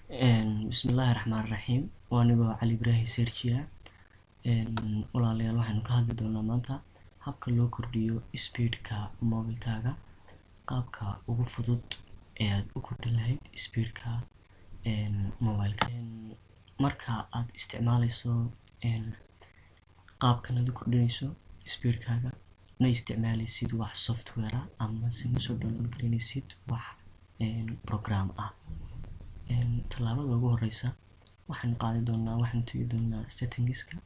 Bismillaahi Raxmaani Raxiim. Waa anigoo Cali Ibraahim Serjia. Walaalayaal, waxaynu ka hadli doonaa maanta habka loo kordhiyo speedka mobilkaaga, qaabka ugu fudud ee aad u kordhin lahayd speedka mobilka. Marka aad isticmaaleyso qaabkan aad u kordhinayso speedkaaga, ma isticmaaleysid wax software ah ama se ma soo download gareyneysid wax program ah. Tallaabada ugu horeysa waxaynu qaadi doonaa, waxaynu tegi doonaa settingska.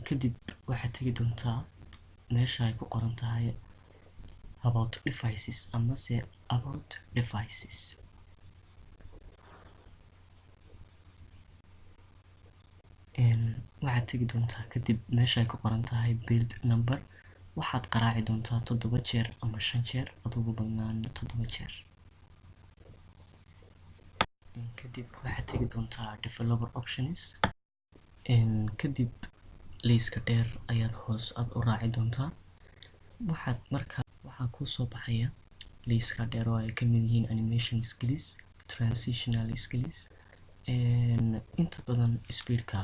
Kadib waxaad tegi doontaa meesha ay ku qoran tahay "About devices" amase "About devices". Waxaad tegi doontaa kadib meesha ay ku qoran tahay "Build number". Waxaad qaraaci doontaa toddoba jeer ama shan jeer, adugu badnaan toddoba jeer. Kadib waxaad tegi doontaa "Developer options". Kadib liiska dheer ayaad hoos aad u raaci doontaa. Waxaad markaa waxaa kuu soo baxaya liiska dheer oo ay kamid yihiin animation skills, transitional skills. Inta badan speedka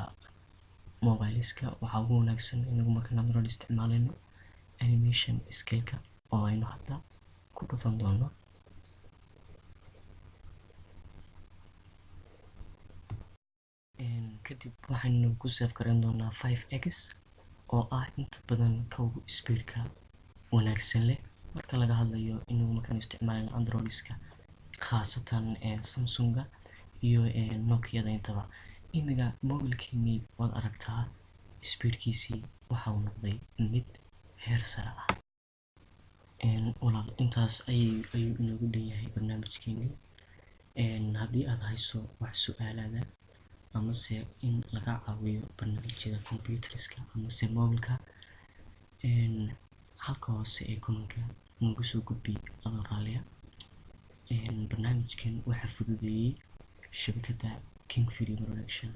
mobileska waxaa ugu wanaagsan, inagu markaan Android isticmaaleyno, animation skillka oo aynu hadda ku dhufan doono. Kadib waxaynu ku save gareyn doonaa 5x, oo ah inta badan ka ugu speedka wanaagsan leh marka laga hadlayo inagu markaan isticmaaleyno Androidska, khaasatan Samsunga iyo Nokiada intaba. Imiga mobilkeenii waad aragtaa, speedkiisii waxa uu noqday mid heer sare ah. Walaal, intaas ayuu inoogu dhan yahay barnaamijkeenii. Haddii aad hayso wax su-aalaada amase in laga caawiyo barnaamijyada computerska amase mobilka, halka hoose ee commentka nagu soo gudbi adoo raaliya. Barnaamijkan waxaa fududeeyey shabakadda King Video Production.